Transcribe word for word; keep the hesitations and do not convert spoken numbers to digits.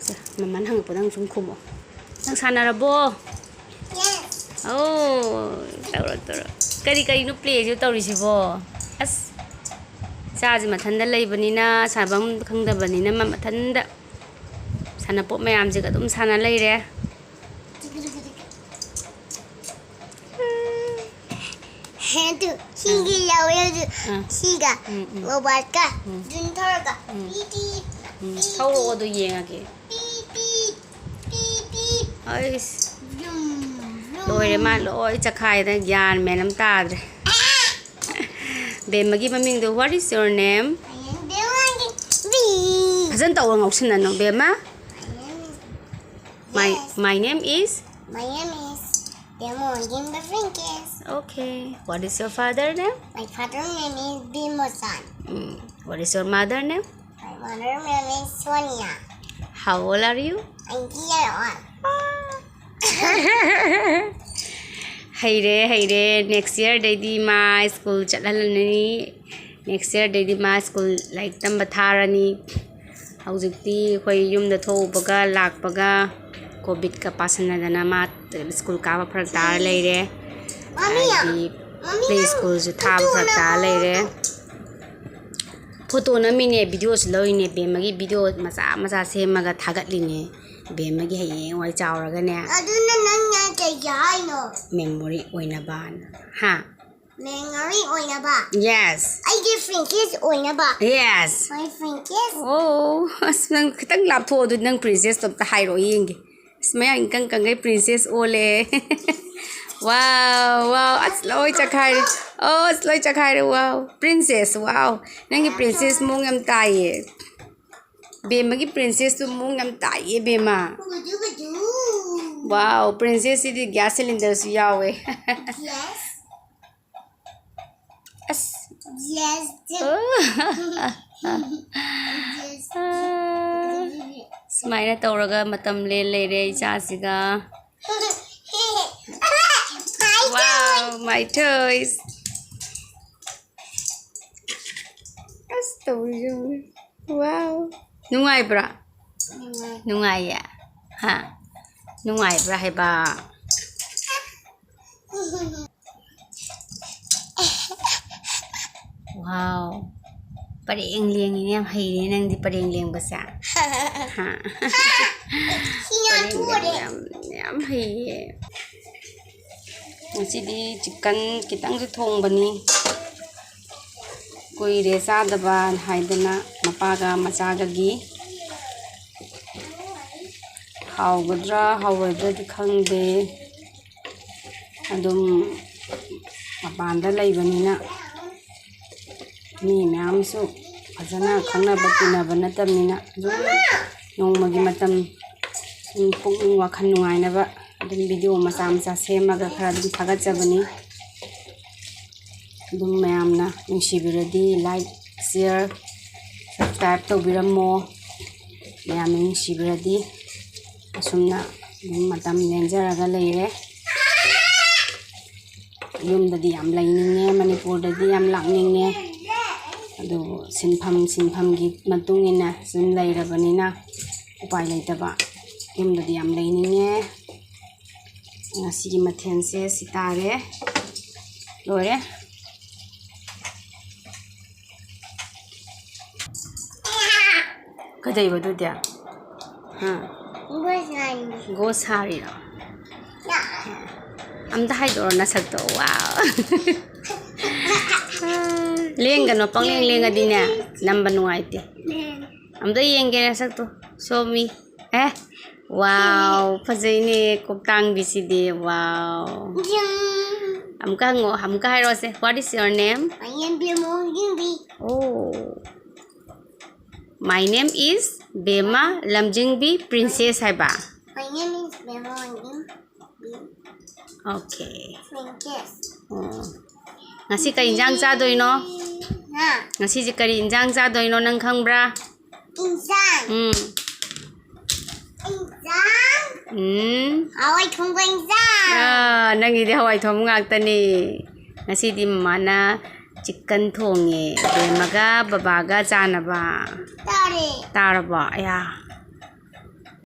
ꯁꯦ, ꯃꯃꯥꯅ ꯍꯪꯉꯛꯄꯗ ꯅꯪ ꯁꯨꯝ ꯈꯨꯝꯃꯣ꯫ ꯅꯪ ꯁꯥꯟꯅꯔꯕꯣ? ꯑꯣ, ꯇꯧꯔꯣ, ꯇꯧꯔꯣ꯫ ꯀꯔꯤ ꯀꯔꯤꯅꯣ ꯄ꯭ꯂꯦꯁꯨ ꯇꯧꯔꯤꯁꯤꯕꯣ? ꯑꯁ, ꯏꯆꯥꯁꯦ ꯃꯊꯟꯗ ꯂꯩꯕꯅꯤꯅ, ꯁꯥꯟꯅꯐꯝ ꯈꯪꯗꯕꯅꯤꯅ, ꯃꯥ ꯃꯊꯟꯗ ꯁꯥꯟꯅꯄꯣꯠ ꯃꯌꯥꯝꯁꯤꯒ ꯑꯗꯨꯝ ꯁꯥꯟꯅ ꯂꯩꯔꯦ꯫ ꯑꯗꯨ ꯁꯤꯒꯤ ꯌꯥꯎꯋꯦ, ꯑꯗꯨ ꯑꯥ꯫ ꯁꯤꯒ ꯎꯝ, ꯎꯝ꯫ ꯔꯣꯕꯣꯠꯀ ꯎꯝ꯫ ꯖꯨꯟꯊꯔꯒ ꯎꯝ꯫ ꯄꯤ ꯄꯤ ꯎꯝ꯫ ꯄꯤ ꯊꯧꯔꯛꯑꯣ, ꯄꯤ ꯑꯗꯨ ꯌꯦꯡꯉꯒꯦ꯫ ꯄꯤ ꯄꯤ ꯄꯤ ꯄꯤ꯫ ꯑꯩꯁ꯫ ꯖꯨꯝ, ꯖꯨꯝ꯫ ꯂꯣꯏꯔꯦ, ꯃꯥ ꯂꯣꯏ ꯆꯈꯥꯏꯗꯅ ꯒ꯭ꯌꯥꯟ ꯃꯦꯟ ꯑꯃ ꯇꯥꯗ꯭ꯔꯦ꯫ ꯕꯦꯝꯃꯒꯤ ꯃꯃꯤꯡꯗꯣ, "What is your name?" ꯕꯦꯝꯃꯒꯤ ꯕꯤ꯫ ꯐꯖꯅ ꯇꯧꯔ ꯉꯥꯎꯁꯤꯟꯅꯅꯨ, ꯕꯦꯝꯃ꯫ My, yes꯫ My name is? My name is Demon Gimba Frinkis. Okay. What is your father name? My father name is Bimosan. Mm. What is your mother name? My mother name is Sonia. How old are you? I'm year old. ꯍꯩꯔꯦ, ꯍꯩꯔꯦ꯫ Next year ꯗꯩꯗꯤ ꯃꯥ school ꯆꯠꯍꯜꯂꯅꯤ꯫ Next year ꯗꯩꯗꯤ ꯃꯥ school ꯂꯥꯏꯔꯤꯛ ꯇꯝꯕ ꯊꯥꯔꯅꯤ꯫ ꯍꯧꯖꯤꯛꯇꯤ ꯑꯩꯈꯣꯏ ꯌꯨꯝꯗ ꯊꯣꯛꯎꯕꯒ ꯂꯥꯛꯄꯒ COVIDꯀ ꯄꯥꯁꯟꯅꯗꯅ ꯃꯥ school ꯀꯥꯕ ꯐꯔꯛ ꯇꯥꯔ ꯂꯩꯔꯦ꯫ ꯍꯥꯏꯗꯤ play schoolꯁꯨ ꯊꯥꯕ ꯐꯔꯛ ꯇꯥꯔ ꯂꯩꯔꯦ꯫ Photo ꯅꯝꯃꯤꯅꯦ, videoꯁꯨ ꯂꯧꯔꯤꯅꯦ꯫ ꯕꯦꯝꯃꯒꯤ video ꯃꯆꯥ ꯃꯆꯥ ꯁꯦꯝꯃꯒ ꯊꯥꯒꯠꯂꯤꯅꯦ꯫ ꯕꯦꯝꯃꯒꯤ ꯍꯌꯦꯡꯋꯥꯏ ꯆꯥꯎꯔꯒꯅꯦ꯫ ꯑꯗꯨꯅ ꯅꯪꯅ ꯀꯩꯒꯤ ꯍꯥꯏꯅꯣ? Memory ꯑꯣꯏꯅꯕꯅ꯫ ꯍꯥ? Memory ꯑꯣꯏꯅꯕ? Yes꯫ ꯑꯩꯒꯤ Frinkis ꯑꯣꯏꯅꯕ? Yes꯫ My Frinkis? ꯑꯣ, ꯑꯁ, ꯅꯪ ꯈꯤꯇꯪ ꯂꯥꯞꯊꯣꯛꯑꯣ, ꯑꯗꯨꯗꯤ ꯅꯪ princessꯇꯣ ꯑꯝꯇ ꯍꯥꯏꯔꯛꯑꯣ ꯌꯦꯡꯒꯦ꯫ ꯑꯁ, ꯃꯌꯥ ꯏꯪꯀꯪ ꯀꯪꯒꯩ princess ꯑꯣꯜꯂꯦ꯫ Wow, wow, ꯑꯁ, ꯂꯣꯏ ꯆꯈꯥꯏꯔꯦ꯫ ꯑꯣ, ꯑꯁ, ꯂꯣꯏ ꯆꯈꯥꯏꯔꯦ, wow꯫ Princess, wow꯫ ꯅꯪꯒꯤ princess ꯃꯑꯣꯡ ꯌꯥꯝ ꯇꯥꯏꯌꯦ꯫ ꯕꯦꯝꯃꯒꯤ princessꯇꯨ ꯃꯑꯣꯡ ꯌꯥꯝ ꯇꯥꯏꯌꯦ, ꯕꯦꯝꯃ꯫ ꯕꯨꯗꯨ, ꯕꯨꯗꯨ꯫ Wow, princessꯁꯤꯗꯤ gas cylinderꯁꯨ ꯌꯥꯎꯋꯦ꯫ Yes꯫ ꯑꯁ꯫ Yes꯫ ꯑꯣ꯫ Yes꯫ ꯁꯨꯃꯥꯏꯅ ꯇꯧꯔꯒ ꯃꯇꯝ ꯂꯦꯟ ꯂꯩꯔꯦ ꯏꯆꯥꯁꯤꯒ꯫ Wow, my toys. ꯑꯁ, ꯇꯧꯔꯤꯁꯦ ꯌꯦꯡꯉꯨꯅꯦ꯫ Wow. ꯅꯨꯡꯉꯥꯏꯕ꯭ꯔꯥ? ꯅꯨꯡꯉꯥꯏꯌꯦ꯫ ꯍꯥ? ꯅꯨꯡꯉꯥꯏꯕ꯭ꯔꯥ ꯍꯥꯏꯕ? Wow꯫ ꯄꯔꯦꯡ ꯂꯦꯡꯉꯤꯅꯦ, ꯌꯥꯝ ꯍꯩꯔꯦ ꯅꯪꯗꯤ ꯄꯔꯦꯡ ꯂꯦꯡꯕꯁꯦ꯫ ꯍꯥ? ꯄꯔꯦꯡ ꯂꯦꯡꯕ ꯌꯥꯝ, ꯌꯥꯝ ꯍꯩꯌꯦ꯫ ꯉꯁꯤꯗꯤ chicken ꯈꯤꯇꯪꯁꯨ ꯊꯣꯡꯕꯅꯤ꯫ ꯀꯨꯏꯔꯦ ꯆꯥꯗꯕ ꯍꯥꯏꯗꯅ ꯃꯄꯥꯒ ꯃꯆꯥꯒꯒꯤ꯫ ꯍꯥꯎꯒꯗ꯭ꯔꯥ ꯍꯥꯎꯔꯣꯏꯗ꯭ꯔꯗꯤ ꯈꯪꯗꯦ꯫ ꯑꯗꯨꯝ ꯃꯄꯥꯟꯗ ꯂꯩꯕꯅꯤꯅ ꯃꯤ ꯃꯌꯥꯝꯁꯨ ꯐꯖꯅ ꯈꯪꯅꯕ ꯇꯤꯟꯅꯕ ꯅꯠꯇꯕꯅꯤꯅ ꯑꯗꯨꯝ ꯅꯣꯡꯃꯒꯤ ꯃꯇꯝ ꯁꯨꯝ ꯄꯨꯛꯅꯤꯡ ꯋꯥꯈꯜ ꯅꯨꯡꯉꯥꯏꯅꯕ ꯑꯗꯨꯝ video ꯃꯆꯥ ꯃꯆꯥ ꯁꯦꯝꯃꯒ ꯈꯔ ꯑꯗꯨꯝ ꯊꯥꯒꯠꯆꯕꯅꯤ꯫ ꯑꯗꯨꯝ ꯃꯌꯥꯝꯅ ꯅꯨꯡꯁꯤꯕꯤꯔꯗꯤ like, share, subscribe ꯇꯧꯕꯤꯔꯝꯃꯣ꯫ ꯃꯌꯥꯝꯅ ꯅꯨꯡꯁꯤꯕꯤꯔꯗꯤ ꯑꯁꯨꯝꯅ ꯑꯗꯨꯝ ꯃꯇꯝ ꯂꯦꯟꯖꯔꯒ ꯂꯩꯔꯦ꯫ ꯌꯨꯝꯗꯗꯤ ꯌꯥꯝ ꯂꯩꯅꯤꯡꯉꯦ, ꯃꯅꯤꯄꯨꯔꯗꯗꯤ ꯌꯥꯝ ꯂꯥꯛꯅꯤꯡꯉꯦ꯫ ꯑꯗꯨꯕꯨ ꯁꯤꯟꯐꯝ ꯁꯤꯟꯐꯝꯒꯤ ꯃꯇꯨꯡ ꯏꯟꯅ ꯁꯨꯝ ꯂꯩꯔꯕꯅꯤꯅ ꯎꯄꯥꯏ ꯂꯩꯇꯕ꯫ ꯌꯨꯝꯗꯗꯤ ꯌꯥꯝ ꯂꯩꯅꯤꯡꯉꯦ꯫ ꯉꯁꯤꯒꯤ ꯃꯊꯦꯜꯁꯦ ꯁꯤ ꯇꯥꯔꯦ꯫ ꯂꯣꯏꯔꯦ꯫ ꯀꯩꯗꯧꯕ ꯑꯗꯨꯗꯤ? ꯍꯥ? ꯒꯣꯁ ꯁꯥꯔꯤꯔꯣ? ꯑꯝꯇ ꯍꯥꯏꯗꯣꯛꯑꯣ ꯅꯁꯛꯇꯣ꯫ Wow꯫ ꯂꯦꯡꯒꯅꯣ, ꯄꯪꯂꯦꯡ ꯂꯦꯡꯉꯗꯤꯅꯦ ꯅꯝꯕ ꯅꯨꯡꯉꯥꯏꯇꯦ꯫ ꯑꯝꯇ ꯌꯦꯡꯒꯦ ꯅꯁꯛꯇꯣ꯫ Show me꯫ ꯑꯦ, wow, ꯐꯖꯩꯅꯦ ꯀꯣꯛꯇꯥꯡꯕꯤꯁꯤꯗꯤ꯫ Wow꯫ ꯑꯃꯨꯛꯀ ꯍꯪꯉꯣ, ꯑꯃꯨꯛꯀ ꯍꯥꯏꯔꯛꯑꯣꯁꯦ꯫ What is your name? My name is Bema Lamjingbi. Oh. My name is Bema Lamjingbi Princess ꯍꯥꯏꯕ꯫ My name is Bema Lamjingbi Okay. Princess. ꯑꯣ꯫ ꯉꯁꯤ ꯀꯩ ꯏꯟꯖꯥꯡ ꯆꯥꯗꯣꯏꯅꯣ? ꯍꯥ? ꯉꯁꯤꯁꯦ ꯀꯔꯤ ꯏꯟꯖꯥꯡ ꯆꯥꯗꯣꯏꯅꯣ ꯅꯪ ꯈꯪꯕ꯭ꯔꯥ? ꯏꯟꯖꯥꯡ? ꯎꯝ꯫ ꯏꯟꯖꯥꯡ? ꯎꯝ꯫ ꯍꯋꯥꯏ ꯊꯣꯡꯕ ꯏꯟꯖꯥꯡ꯫ ꯑꯥ, ꯅꯪꯒꯤꯗꯤ ꯍꯋꯥꯏ ꯊꯣꯡꯕ ꯉꯥꯛꯇꯅꯤ꯫ ꯉꯁꯤꯗꯤ ꯃꯃꯥꯅ chicken ꯊꯣꯡꯉꯦ, ꯕꯦꯝꯃꯒ ꯕꯕꯥꯒ ꯆꯥꯅꯕ꯫ ꯇꯥꯔꯦ꯫ ꯇꯥꯔꯕꯣ? ꯑꯌꯥ꯫